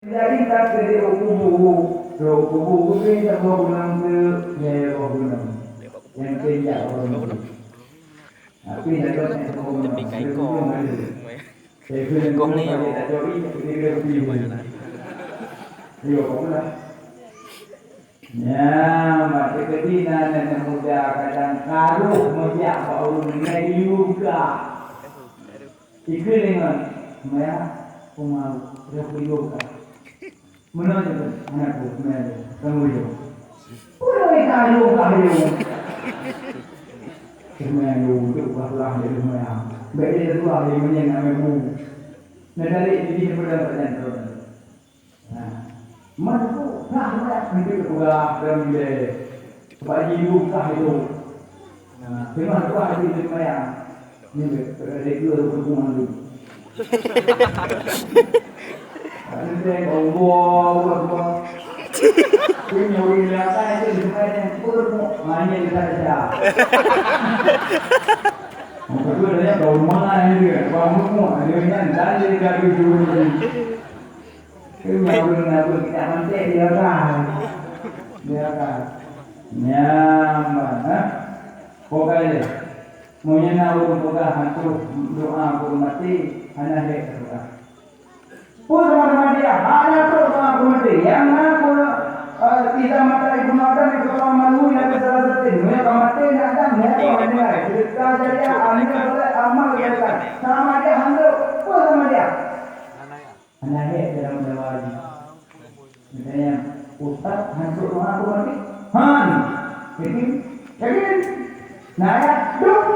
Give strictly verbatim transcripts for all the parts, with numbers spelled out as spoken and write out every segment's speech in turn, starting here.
Jadi, tak keuneuk u kubu, trok u kubu, geubri saboh gunong teuk, lhèe boh gunong. Nyang keu jak boh gunong. Tapi, lagot nyang saboh gunong, gunong ada. Saya kira gunong ada, tak curi, tak kira gunong. Ayo, kamu lah. Nyan, masa keudina aneuk muda kadang karoh meujak bak ureueng nyan yue buka. Ikheun deungon, "Maya, Umar, roh yue buka." Meunan cit, anakku, maya, kamu yue. Udah ka yue buka yue. Maya yue, untuk buka pulang dari maya. Baik dia keluar dari maya nak main bu. Nah, dari ini dia pernah berjalan terus. Nah, man tu, nah, nah, nanti peugah dalam bilik. Sebab jiduek kah itu. Nah, tengah tu ada di semayang. Ni, ada dua hukuman tu. Nanti Allah, Allah, Allah. Ini orang biasa itu semayang, pun, hanya kita saja. Maka tu dia kau mana ini, kau mau, dia ni, dan dia gaduh dulu. Keu nyan ureueng na beuet kitab mantek, dia kan. Dia kan. Nyan ban, ha? Pokai lé. Meunyoe na ureueng peugah hantu doa keu maté, hana hék teupeugah. Peue sama-sama dia, hana trok doa keu maté. Nyang na keu, eh, iza mata ibnu Adam itu kama malu nabi salah satu. Meunyoe ka maté na Adam, nyan tu hana nilai. Sedekah jariah, aneuk soleh, amal kebaikan. Sama dia hantu, peue sama dia? Hana hék dalam dawa jih. Misalnya, ustaz hantu doa tu mati. Han. Yakin? Yakin? Nah, ya, dum.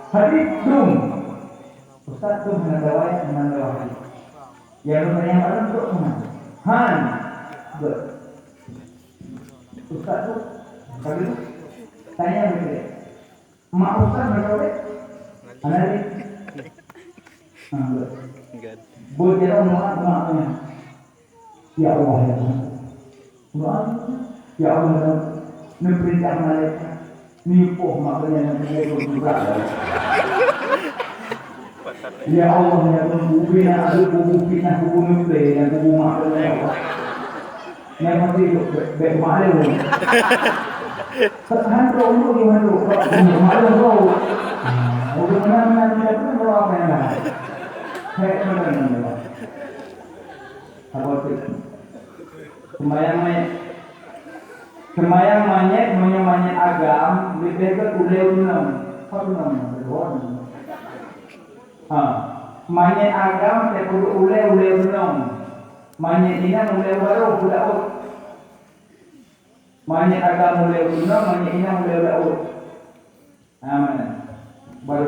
Hadis dum. Ustaz tu hana dawa, hana dawa hadis. Ya, lu tanya malam tu mana? Han. Betul. Ustaz tu, kali tu, tanya betul. Mak ustaz macam mana? Anak ni. Ha, betul. Berjalan mak, mak punya. Ya Allah, ya Tuhan. Doa. Ya Allah, ya Tuhan. Neupeurintah malaikat. Neupoh mak punya yang punya berdoa. Ya Allah, ya Tuhan. Kubu yang ada, kubu fitnah, kubu nukle, dan kubu mak punya, ya Allah. Nyang pasti bèk, bèk maklum. Hantu untuk di hantu. Maklum tu. Untuk menang-menang tu apa yang dah? Saya menang. Apa tu? Sembahyang manyét. Sembahyang manyét, meunyoe manyét agam, leubeh gèt ulèe u teunong. Apa teunong? Bedoan. Ha, manyét agam teupeudok ulèe, ulèe u teunong. Manyét inong ulèe u barô, u laôt. Manyét agam ulèe u teunong, manyét inong ulèe u laôt. Ha, meunan. Barô.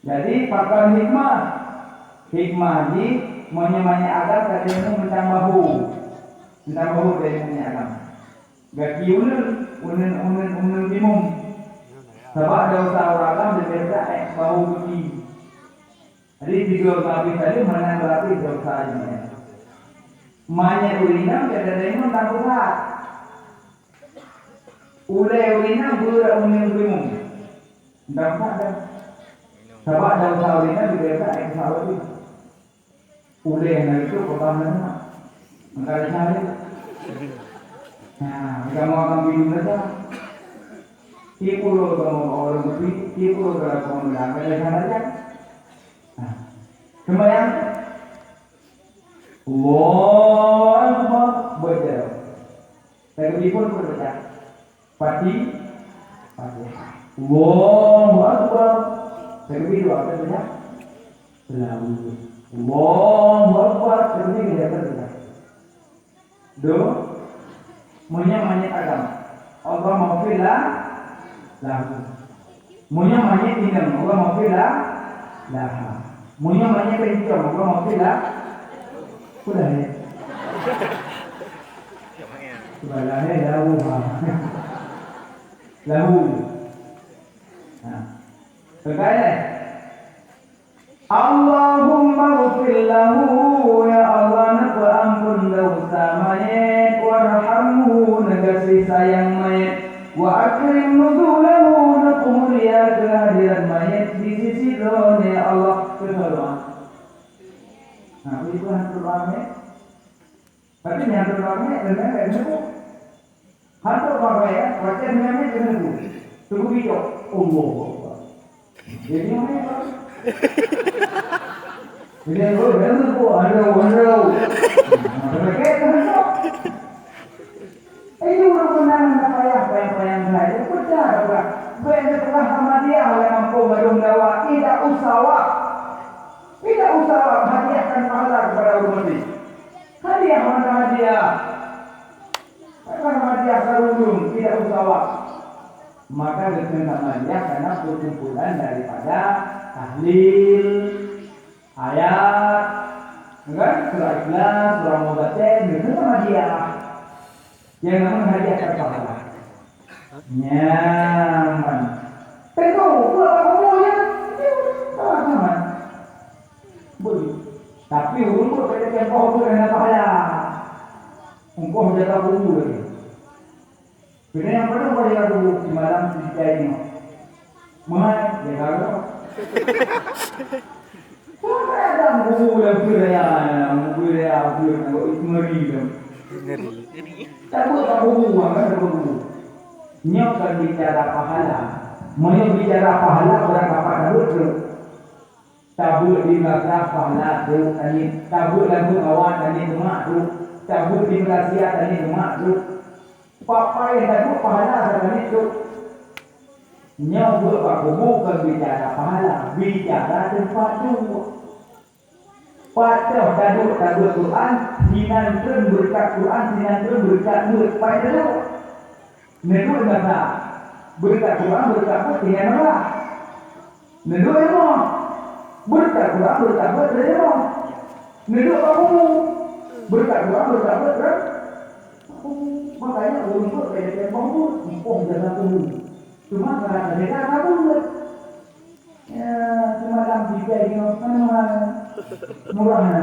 Jadi, pakon hikmah? Hikmah jih, meunyoe manyét agam ka teurimong mantong bahu. Mantong bahu teurimong manyét agam. Gaki uneun, uneun, uneun, uneun timun. Sabab desya ureueng agam leubeh brat ék bahu gaki. Jadi, tiga lapis tadi mana lapis desya jih. Manyét ureueng inong ka teurimong mantong brat. Ulèe ureueng inong brat uneun timun. Mantong brat dah. Sabab desya ureueng inong leubeh brat ék desya ureueng. Ulèe na itu peugah na. Maka desya dia. Nah, kamoe akan bidu saja. Tiep uroe kamoe bak warong kupi, tiep uroe kamoe bilang, ka desya saja. Nah, sembahyang. Allahu Akbar. Baca. Takbir pun pun baca. Fati-, Fatihah. Allahu Akbar. Takbir dua kali ya. Selalu. Allahu Akbar. Takbir tiga kali ya. Do. Meunyoe manyét agam. Allahumma ghfir la-, lahu. Meunyoe manyét inong, Allahumma ghfir la-, laha. Meunyoe manyét beuncong, Allahumma ghfir la-, Kulah ya. Kulah ya, lahu, ha. Lahu. Ha. Peugah ya. Allahumma ghfir lahu, ya Allah, neupeuampon desya manyét, warhamhu, neugaséh sayang manyét, wa akrim nuzulahu, neupeumulia keuhadiran manyét di sisi Droeneuh, ya Allah. Keu doa. Nah, itu yang doa. Tapi nyang tu ramé, ramé, ramé, ramé. Hantu ramé, ya, macam ramé, ramé, ramé. Tunggu bijak. Allahu Akbar. Jadi, ramé, Pak. Jadi, oh, ramé, oh, ada, ada. Nah, pakai tu, hantu. Ini ureueng meunan na payah, payah-payah hai. Pecah dah. Bèk neupeugah Ahmadiyah lam kampung Gadong Dawa, tidak usah wak. Tidak usah wak, hadiahkan pahala kepada ureueng mati. Hadiah mana hadiah? Apa hadiah karunun, tidak usah wak. Maka geupeugah Ahmadiyah karena perkumpulan daripada tahlil, ayat, kan? Surah Ikhlas, surah Muzammil, itu sama dia. Yang namanya hadiah pahala. Nyaman. Tentu, pula apa ya? Sama-sama. Boleh. Tapi ureueng tu pada contoh tu dengan pahala. Engkau jaga kubu lagi. Kena yang penuh pada lagu semalam cerita ini. Mahal, dia kalau. Kau tak ada guru dah beraya, guru dah ber, nak buat itu ngeri dah. Ngeri. Tak buat tak guru, kan tak guru. Nyoe kan bicara pahala. Meunyoe bicara pahala, orang dapat dapat tu. Tabeuet di meunasah pahala trok tanit, tabeuet lam peukawan tanit teumak trok, tabeuet di meurasiat tanit teumak trok. Papai tabeuet pahala tanit trok. Nyoe buet bak kubu kon bicara pahala, bicara teumpat duek. Pajoh taduek tabeuet Quran, sinan treun beureukat Quran, sinan treun beureukat buet. Pajoh taduek. Neuduek masa beureukat Quran, beureukat buet tinggai masa. Neuduek ilmu. Beureukat Quran, beureukat buet tinggai ilmu. Neuduek bak kubu. Beureukat Quran, beureukat buet tinggai kubu. Makanya ureueng buet kaya-kaya bang buet, mupoh jaga kubu. Cuma cara-cara ka buet. Ya, seumalam tiga nyoe kan murah. Murah na.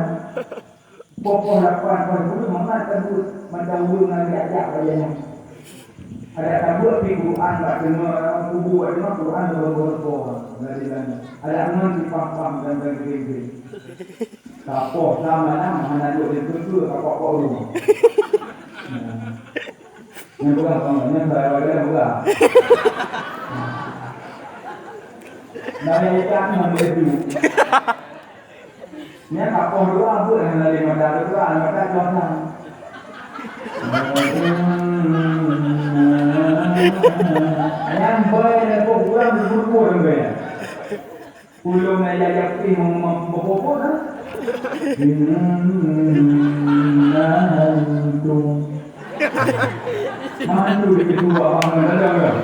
Poh-poh lapan, poh sepuluh mangat ka buet macam ureueng nyang jak-jak bak jalan. Ada ka buet pi Quran bak teungoh, kubu bak teungoh Quran leuboh-leuboh. Ada ngon sipah-pah dan dan geng-geng. Ka poh sa malam hana duek di teungku ka pok-pok ureueng. Nah. Nyan peugah, nyan peugah, nyan peugah. Nah, nyan ikat nyan laju. Nyan ka poh dua buet nyan laju mata dua, mata dua. Nyan boy leupah kurang bubur-bubur nyan. Ulôn ayah yakin mau mampu berpokok dah. Nah, itu. Mana tu dia ketua abang dalam dah?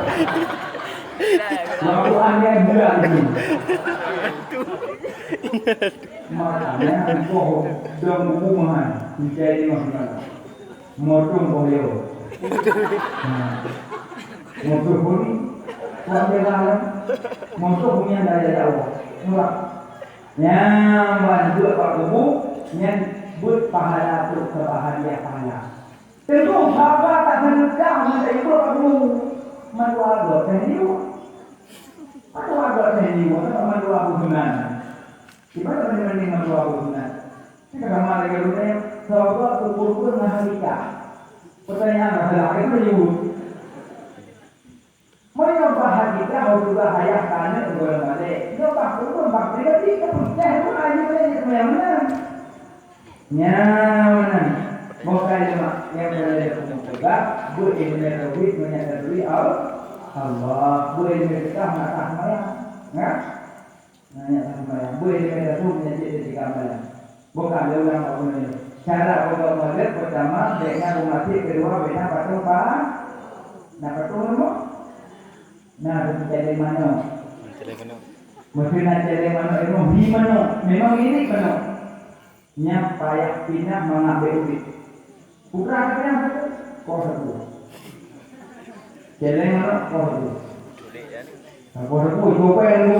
Lagu aneh berat tu. Makanya engkau dong hubungan mencari masalah. Motong boyo. Nah. Motong pun ni, kuat dia lah. Motong punya daya jauh. Murah. Nyan ban buet bak kubu, nyan buet pahala tu seubab hadiah pahala. Teungoh haba tak meuneuka masa ibu bak kubu. Mandua agak teh liu. Mandua agak teh liu, mandua abu sunan. Di mana mana mandua abu sunan? Kita sama lagi dulu ya. Sahabat kubur pun mahal nikah. Pertanyaan masalah itu liu. Meunyoe bah haki teuh, hana bah ayah ka aneuk gohlom balek. Nyoe bah ureueng bah pribadi, ka peugah ureueng ayu lé nyoe nyang meunan. Nyan meunan. Bukai leumah nyang boleh lé peugah, beuiéleumé tauhid meunyoe taturi Al-, Allah. Beuiéleumé fiqah meunyoe taseumayang. Nah? Nanya sama yang boleh dikata tu menyakit ketika malam. Bukan dia ulang apa ni. Cara pokok maulid pertama, baiknya rumah keduanya, baiknya patung pa-, nah, patung rumah. Nah, tu cari mana? Cari mana? Mesti nak cari mana? Memang hi mana? Memang ini mana? Nyan payah pinah mangat bèk udép. Putra ka pinah, koh sapeue. Céléng manok, koh sapeue. Nah, koh sapeue, copéng lu.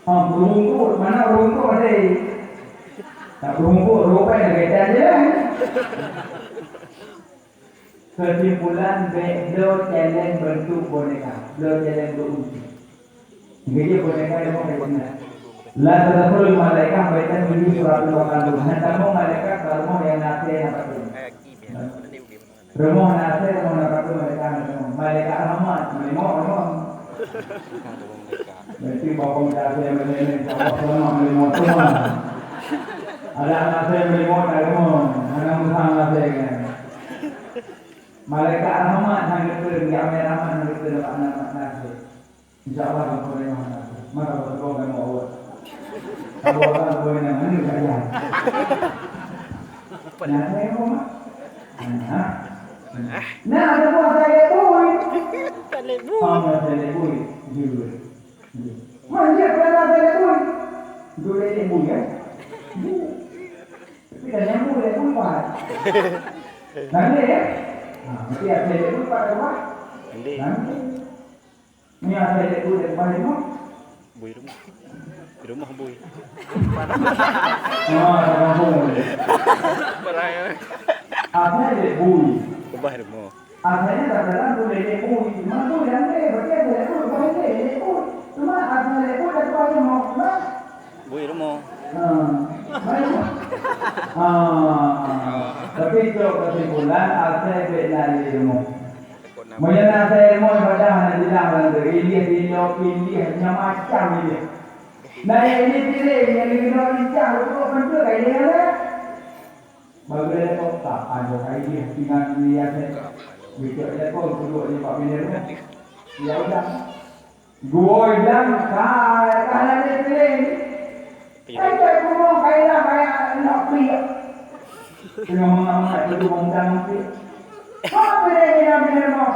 Ha, beurungkot, manok beurungkot padé. Nah, beurungkot, copéng, gètan je lah. Keusimpulan, bèk bloe céléng beuntuk boneka, bloe céléng beuntuk. Jadi boneka yang mau kena. La tadkhulul malaikah baitan fihi suratun wa qalbun. Hana tamong malaikat bak rumoh nyang na asèe na patung. Rumoh na asèe, rumoh na patung, malaikat hana tamong. Malaikat rahmat, meulimong, rumoh. Berarti bak rumoh na asèe, meulimong, insya Allah, selamat meulimong, rumoh. Ada na asèe, meulimong, tak rumoh. Hana musang na asèe, kan? Malaikat rahmat hana geutreun, ya, rahmat hana geutreun bak na, na asèe. Insya Allah, gampông nyoe hana. Maka beutôi kamoe awak. Kamoe awak boleh nama ni saja. Nah, saya mau mak. Nah. Nah, ada buah saya boy. Talek boy. Ah, saya boy. Jujur. Mana dia pernah saya boy? Dulu dia boy ya. Tapi dah nyambung dia boy pak. Nanti ya. Nah, nanti ada dia boy pak apa? Nanti. Nanti. Nyoe asai lé bui dari rumah. Bui rumah. Di rumah bui. Ah, di kampung. Barang. Asai lé bui. Ubah rumah. Asai nyan dalam tu lé bui. Cuma bui yang lé, berarti asai lé bui, bukan lé, lé bui. Cuma asai lé bui dari rumah. Bui rumah. Ah. Baik. Ah. Tapi cok kesimpulan, asai bèk na lé rumah. Meunyoe na asai rumoh ibadah na bilang lam tu, ilih ilok, ilih macam-macam ilih. Na ilih piring nyang geunok lincah, beutôi mantong ka ilih nyan. Bagi lekong tak ada ka ilih tinggal di atas. Bicok lekong duduk di pak pinggir rumah. Ya udah. Gua bilang ka ka na ilih piring. Piring. Ada rumah kaya kaya nak piring. Tengah mengamat dulu bongkang mungkin. Apa dia kena bina rumah?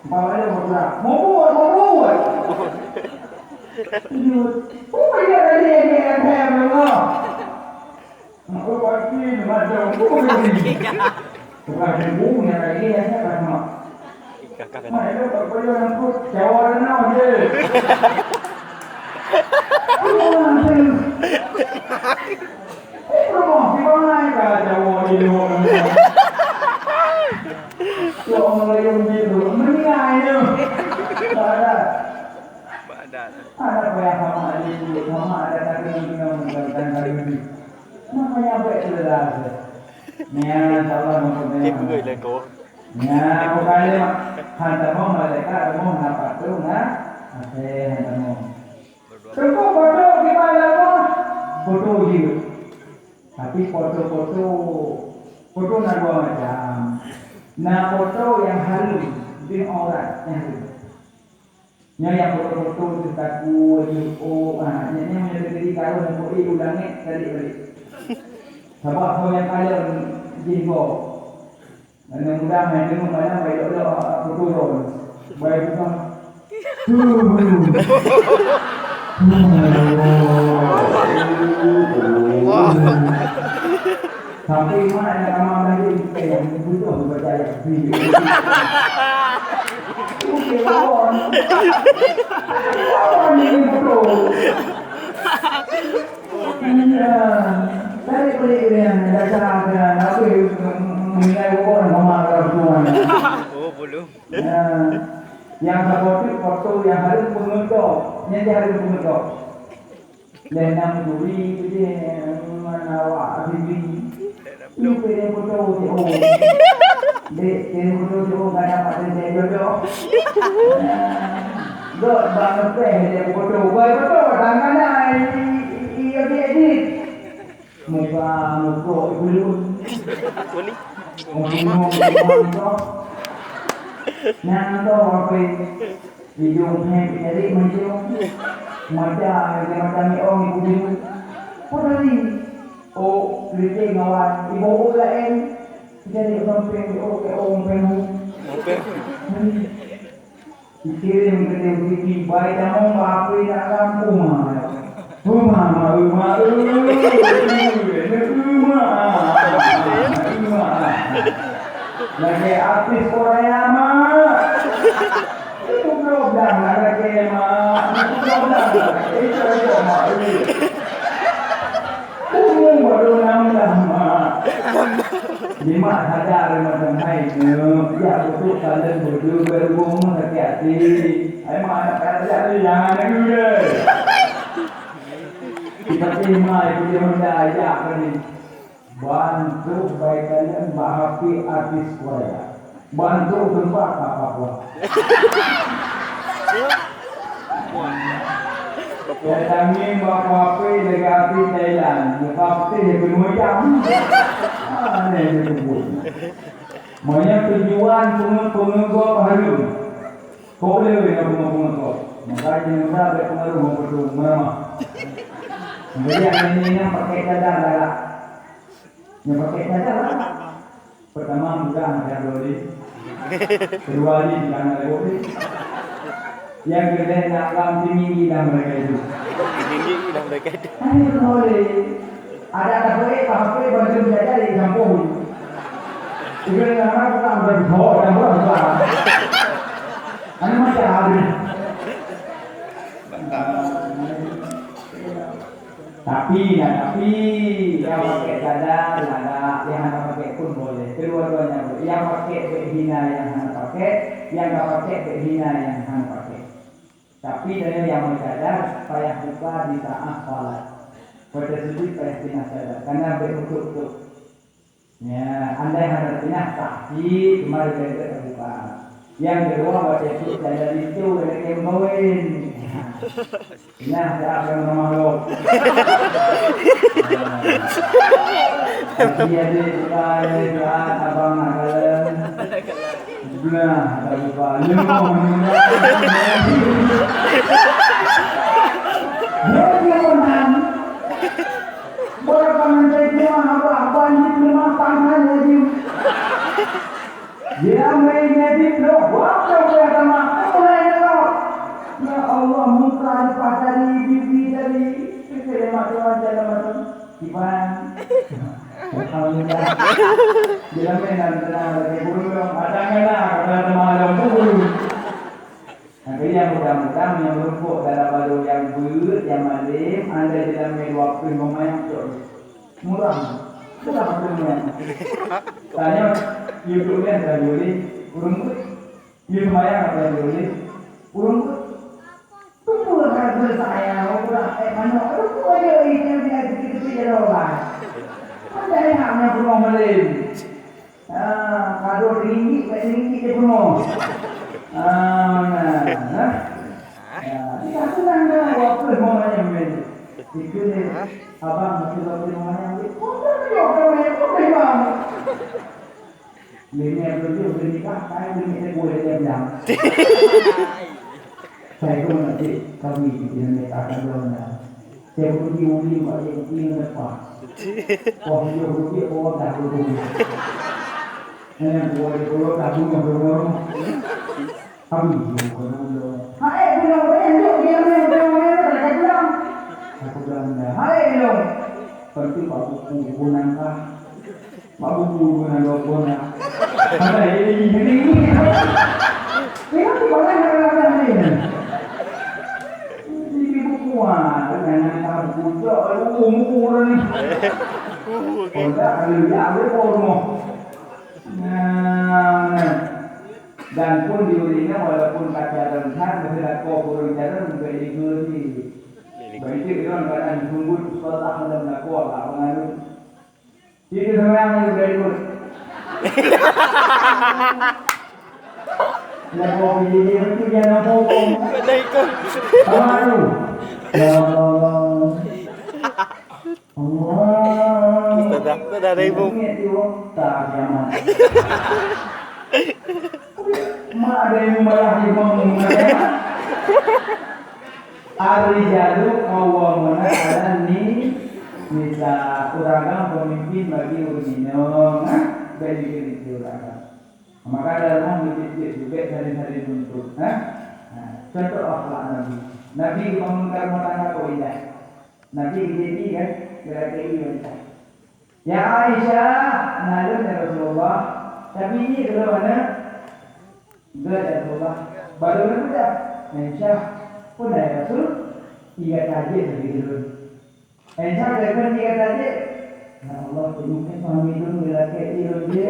Bawa dia bergerak. Mau buat, mau buat. Iya. Oh, iya tadi yang dia yang saya memang. Aku pasti macam aku ni. Bukan aku yang lagi yang saya tak nak. Mak, itu tak perlu yang aku jawab dia je. Rumah tu. Rumah di mana ka jawab dia orang. Ya Allah, yang dia tu. Meninggal dia. Padat. Padat. Ada apa yang sama ada itu? Sama ada tadi yang kita mengajarkan kali ini. Makanya baik saudara. Ya, insya Allah memperbanyak. Tim gue lah kau. Nya, bukan lé, han tamong malaikat rumoh na patung na asèe han tamong. Teungku foto kiban rumoh, foto jeuet. Tapi foto-foto, foto na dua macam. Na foto nyang hareuem, di aurat nyang hareuem. Nyoe nyang foto-foto teuh takue, oh, ah, nyan, nyan meunyoe teukeudi karu muphom éh u langét, tarék balek. Sabab soe nyang kalon jih gob. Mudah-mudahan hai teungoh malam bai lok-lok foto lôn. Bai buka. Tuh. Wah. Sampai mak nak kamar mandi, eh, yang butuh baca ayat. Okey, lawan. Lawan ni betul. Iya. Tarik balik dia, dasar dia. Apa dia menilai orang sama orang tuan. Oh, belum. Ya. Yang satu tu foto yang harus pengetok. Yang dia harus pengetok. Dan nam turi tu dia, mana awak sendiri. Lu kena foto si O. Dek, kena foto si O, kan dapat dia jodoh. Dot bang ngepeh dia foto. Boy foto, tangan dah. Iya, dia edit. Muka, muka, ikut. Boleh. Muka, muka, muka. Nah, tu apa? Ijong pèng nyari mancung. Mata nyang mata miong ibu biru. Peue tadi? Oh, leucé ngawan ibu laén. Jadi sampéng oh ke ong pèng. Oke. Kirim ke T V, bai tamong bak api dalam rumah. Uma, uma, uma, uma, uma. Lagèe artis Korea, mak. Itu goblok dah, lagèe, mak. Itu goblok dah. Itu, itu, mak. Umur baru enam belas, mak. Di mak sadar macam hai nyoe, ya, untuk kalian berdua berhubung sakit hati. Hai, mak, nak kata jangan dulu deh. Tapi mai punya benda ajak tadi. Bantuk baik kalian bak H P artis Korea. Bantuk tempat apa-apa. Datangin bak H P lagi artis Thailand. Lepas tu dia kena jam. Aneh dia sebut. Manya tujuan pengegoh harum. Kok boleh weh nak bunga-bunga kau? Maka jeuneuda bèk pengaruh ngon peutu meuramah. Jadi aneuk nyan pakai cadar galak. Nyan pakai cadar galak. Pertama mudah nak boleh. Kedua ni jangan boleh. Yang kedua nak lam tinggi dah mereka itu. Tinggi dah mereka itu. Ayo boleh. Ada tak boleh pakai baju belajar di kampung. Ibu nama aku tak berdoa dan berdoa. Anu macam habis. Tapi, nah, tapi, yang pakai cadar, nah, nah, yang hana pakai pun boleh. Kedua-duanya boleh. Yang pakai bèk hina yang hana pakai, yang tak pakai bèk hina yang hana pakai. Tapi, dengan yang bercadar, payah buka di saat salat. Pada sujud payah pindah cadar. Karena bèk untuk-untuk. Ya, andai hana sinah, sah cit, cuma dijaga terbuka. Yang kedua, baca tu dan dari tu ada yang kawin. Nah, siapa yang nama lo? Tapi ada buka, ada abang nak kalian. Blah, tak lupa. Lima. Dia dia menang. Baru kamu cek rumah abah, abah ni rumah tangga lagi. Dia main jadi blok, waktu dia sama, mulai dulu. Ya Allah, muka lepas dari bibi tadi. Kita lemak Tuhan dalam macam. Iban. Alhamdulillah. Dia main dan tenang lagi burung. Ada kena, ada teman ada burung. Tapi nyang mudah-mudahan nyang meurumpok dalam barô nyang beuet, nyang malém, andai dilamé dua ploh lima nyang cok. Murah. Murah peutemuan. Tanya, yue duek nyan ka jolé, ureueng beuet. Yue seumayang ka jolé, ureueng beuet. Tunggu hareuta sayang, ureueng eh manok. Aduh, kue aja ini yang dia kecil-kecil jalan orang. Ada yang nak pulang malém. Ah, kado ringgit, kat ringgit dia penuh. Ah, nah, nah. Ya, dia senang dah, apa mau main main. Itu ni, abang masih lagi mau main main. Kau tak ada orang yang kau memang. Ini yang tu dia boleh nikah, saya boleh nikah, boleh dia bilang. Saya pun nanti kami di sini nikah kan belum dah. Saya pun di uli, mak dia pun di depan. Wah, dia pun dia, oh, dah pun. Eh, buat dia pun dah pun, dah pun. Habis, dia pun dah pun. Hai, pulang, bayar, jom, dia main, dia main, dia pulang. Aku bilang, dah. Hai, belum. Tentu Pak Buku, Buku Nangka. Mak buku guna dua buah. Ada ini, ini, ini. Ini kan di mana yang ada ni? Ini buku ah, dengan buku cok, buku, buku ni. Oh, tak ada ya, ada rumah. Nah, nah. Dan pun di urina walaupun kaca rentan, berlaku kurang cara untuk ikut ni. Baik itu orang kadang sungguh sekolah dalam laku agak mengandung. Itu sama yang udah ikut. Nak bawa pergi dia tu dia nak bawa. Dah ikut. Apa tu? Ya Allah. Allah. Ustazah, Ustazah ada ibu. Ingat dia, tak kiamat. Mak ada yang membayar imam. Ar-rijalu qawwamuna 'alan ni-, nisa. Ureueng agam pemimpin bagi ureueng inong, ha? Bagi ureueng agam. Maka dalam meucit-cit juga saling-saling nuntut, ha? Ha, contoh akhlak Nabi. Nabi membangunkan rumah tangga kok indah. Nabi jadi kan, berarti wanita. Ya Aisyah, nalun ya Rasulullah. Tapi ini belum ada. Enggak ya Rasulullah. Baru ada. Aisyah, pun ya Rasul, tiga tajik lebih dulu. Aisyah, depan tiga tajik. Ya Allah, ini kan suami tu lelaki di dia.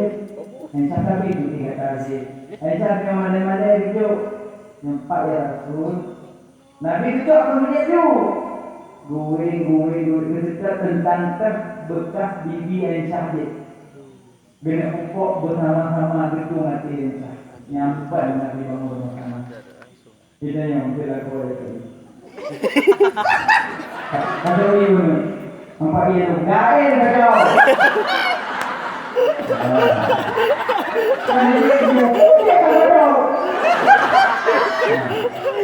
Aisyah, tapi itu tiga tajik. Aisyah, yang mana-mana itu. Nampak ya Rasul. Nabi tutup peumeujeuet ju. Guring, guring, guring. Geuseutôt teuntang teuh bekas bibi Aisyah jih. Geuneuk pupok beusama-sama geutueng até Aisyah. Nyampan Nabi bangun beusama. Kita nyang beutôi lakoe lagi. Kata ibu ni, nampak dia tu, gael kacau. Kan dia tu, dia kacau.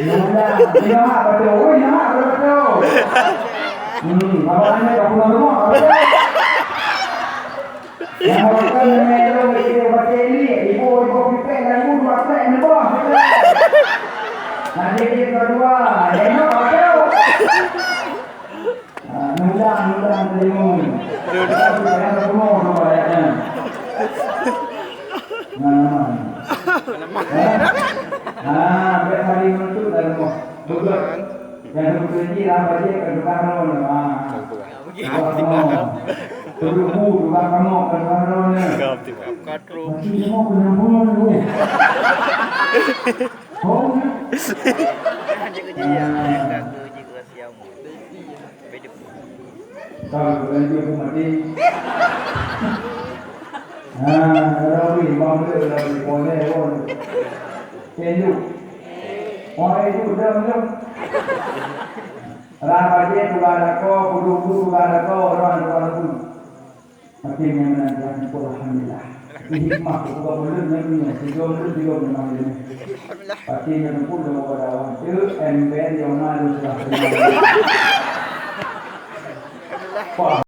Nyampak, nyampak betul, oi, nyampak betul. Hmm, abang ni tak pulang rumah, betul. Nyang makan nangèe lôn keu batèe liek, ibu, ibu pipéh lam ibu dua trek neuboh. Nah, jeuet jeuet dua-dua, nengok bak tu. Ah, nundang, nundang teulimu. Tapi jangan terbunuh dua ayatnya. Nah, nah. Eh? Ah, biar hari menuntut dah rumah. Betul. Nyang teupeue jih lam bajèe ka tukang ron, ah. Tukang ron. Teupeue bu tukang kamok ka tukang ron, eh. Makin semua kena bunuh dulu. Oh. Ah. Kalau bukan dia pun mati. Ha, rawi, bang dia rawi, boleh pun. Tengok. Orang itu dah belum. Orang baca tu ada kau, kudu tu ada kau, orang tu ada tu. Makin yang menanti aku, alhamdulillah. Ini hikmah tu bukan mulut ni punya, tiga mulut tiga memang ini. Makin yang pun dah ada orang tu, ember yang malu sudah kenal. Wah.